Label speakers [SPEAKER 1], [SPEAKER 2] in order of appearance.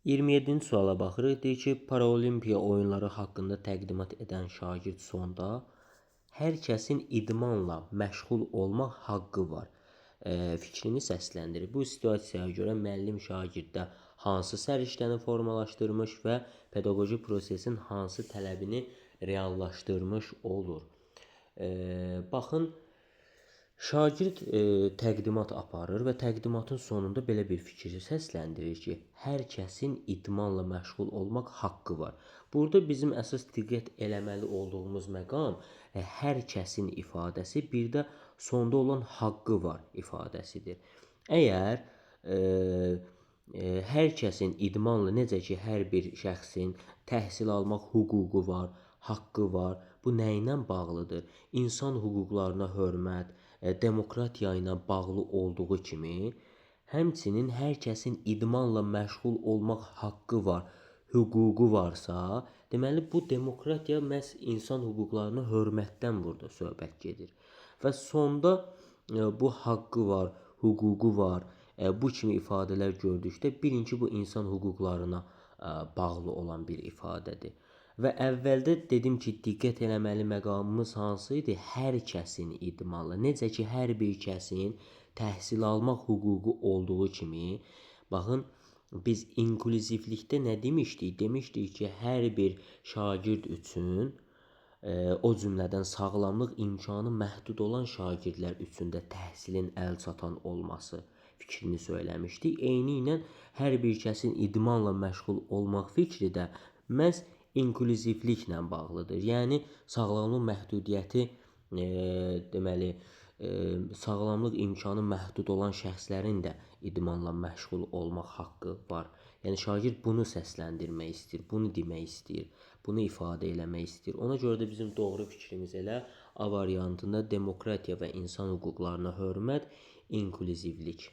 [SPEAKER 1] 27-ci suala baxırıq. Deyir ki, Paralimpiya oyunları haqqında təqdimat edən şagird sonda hər kəsin idmanla məşğul olmaq haqqı var fikrini səsləndirir. Bu situasiyaya görə müəllim şagirddə hansı səriştəni formalaşdırmış və pedaqoji prosesin hansı tələbini reallaşdırmış olur? Baxın, şagird təqdimat aparır və təqdimatın sonunda belə bir fikri səsləndirir ki, hər kəsin idmanla məşğul olmaq haqqı var. Burada bizim əsas diqqət eləməli olduğumuz məqam hər kəsin ifadəsi, bir də sonda olan haqqı var ifadəsidir. Əgər hər kəsin idmanla, necə ki, hər bir şəxsin təhsil almaq hüququ var, haqqı var, bu nə ilə bağlıdır? İnsan hüquqlarına hörmət, demokratiya ilə bağlı olduğu kimi, həmçinin hər kəsin idmanla məşğul olmaq haqqı var, hüququ varsa, deməli bu demokratiya məhz insan hüquqlarına hörmətdən burada söhbət gedir. Və sonda bu haqqı var, hüququ var, bu kimi ifadələr gördükdə bilin ki, bu insan hüquqlarına bağlı olan bir ifadədir. Və əvvəldə dedim ki, diqqət eləməli məqamımız hansı idi? Hər kəsin idmanla. Necə ki, hər bir kəsin təhsil almaq hüququ olduğu kimi, baxın, biz inklüzivlikdə nə demişdik? Demişdik ki, hər bir şagird üçün, o cümlədən sağlamlıq imkanı məhdud olan şagirdlər üçün də təhsilin əl çatan olması fikrini söyləmişdik. Eyni ilə hər bir kəsin idmanla məşğul olmaq fikri də məhz inklüzivliklə bağlıdır. Yəni sağlamlıq məhdudiyyəti, deməli, sağlamlıq imkanı məhdud olan şəxslərin də idmanla məşğul olmaq haqqı var. Yəni şagird bunu səsləndirmək istəyir, bunu demək istəyir, bunu ifadə eləmək istəyir. Ona görə də bizim doğru fikrimiz elə A variantında demokratiya və insan hüquqlarına hörmət, inklüzivlik.